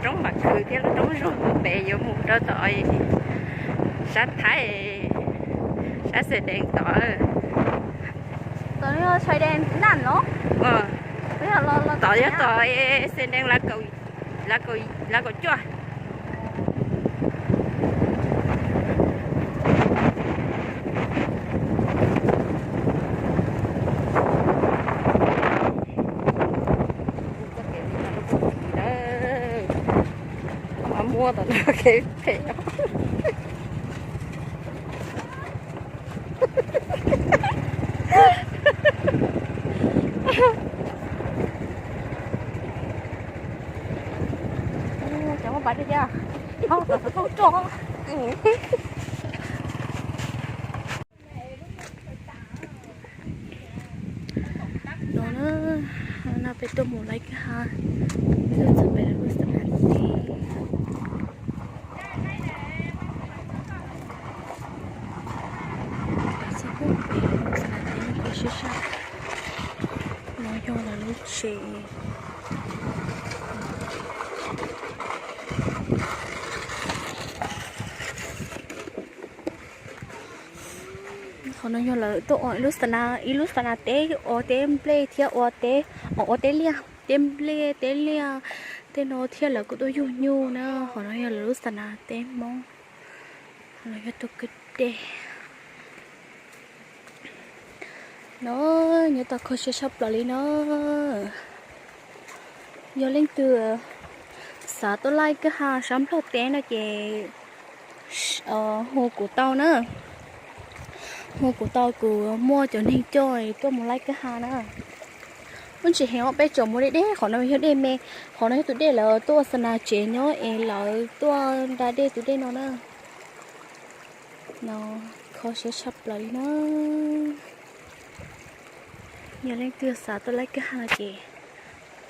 Roob Vam Khwv thiab lub roob Zoog pem yuav mus rau tom sab Thaib, sab Xees Dees tod. Tod yog tom Xees Dees lav kaum cuaj. Muab tau kev phem. Cov muaj pas dej, hauj tom tau roj. No na, no peb tuaj mus lawv kwj ha, txog pem lub xab nas teb. Txog pem lub xab nas teb no sib sab, no yog lawv lub tsev. Qhov no yog lawv tuaj ua ib lub xab nas, ib lub xab nas teb ua teb nplej thiab ua teb, ua teb liaj, teb nplej teb liaj, tej no thiab lawv kuj tuaj yug nyuj na. Qhov no yog lawv lub xab nas teb Hmoob, qhov no yog tus kwj dej. No nyob tau kho siab tshaj plaws li no. Yog leej twg xav tuaj laij kwj ha sab Nplog teb no ces hu kuv tau na. Hu kuv tau, kuv muaj cov neeg coj tuaj mus laij kwj ha na. Muaj ntsis heev os, peb tseem mus deb deb, qhov no yog dej me, qhov no yog tus dej lawv tuaj ua xab nas tsev nyob es lawv tuaj nra dej tus dej no na. No kho siab tshaj plaws li na. Yog leej twg xav tuaj laij kwj ha no ces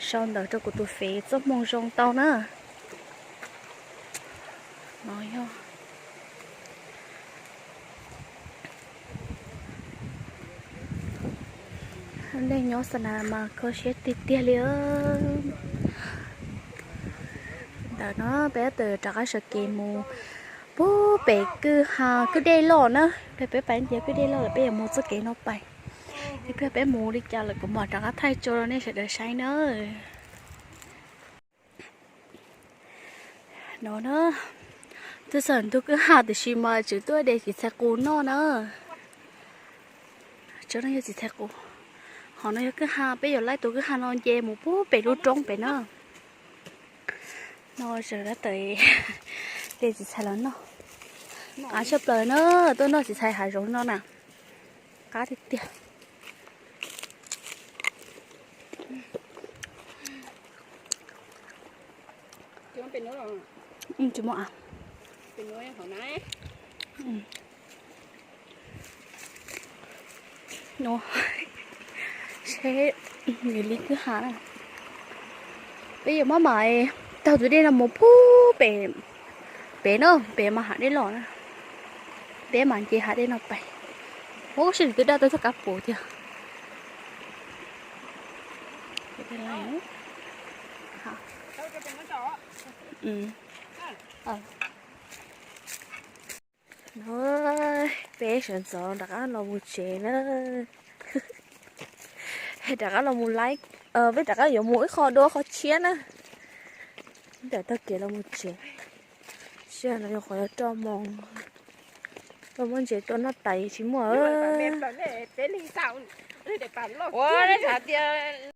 sau ntawv rau kuv tus Fev Txoj Hmoo Zoo tau na. No yog dej nyob xab nas mas kho siab tiag tiag li. Ntawm no peb tab tom rov qab sawv kev mus puag pem kwj ha kwj dej loj na. Peb pais ntsia kwj dej loj lawm peb yuav mus txoj kev no pais. Ib pliag peb mus li cas lawm kuv mam rov qab thaij tso rau nej sawv daws saib na. No na, twb txog ntug kwj ha tiam sis mas tseem tuaj de txiv txhais qus noj na. Tso no yog txiv txhais qus. Qhov no yog kwj ha, peb yuav laij tus kwj ha no nce mus puag pem lub roob pem na. No sawv daws de txiv txhais los noj. Qab tshaj plaws na, tuaj noj txiv txhais hav zoov no na. Qab tiag tiag. Tsis muaj. Seb, li kwj ha na. Peb yuav maj mam taug tus dej no mus puag pem, pem no pem mas hav dej los na. Peb mam nce hav dej no pais. Ua koj sib twb daj tau txoj kab puv tiag. Peb sawv ntxov rov qab los mus tsev na. Rov qab los mus laib, peb rov qab yuav mus ib qho dua qhov tshiab na. Ntawm taug kev los mus tsev. Sij hawm no yog qhov yuav roj moo, tuaj muab ntses tuaj noj tas tsis muaj. Ua, tias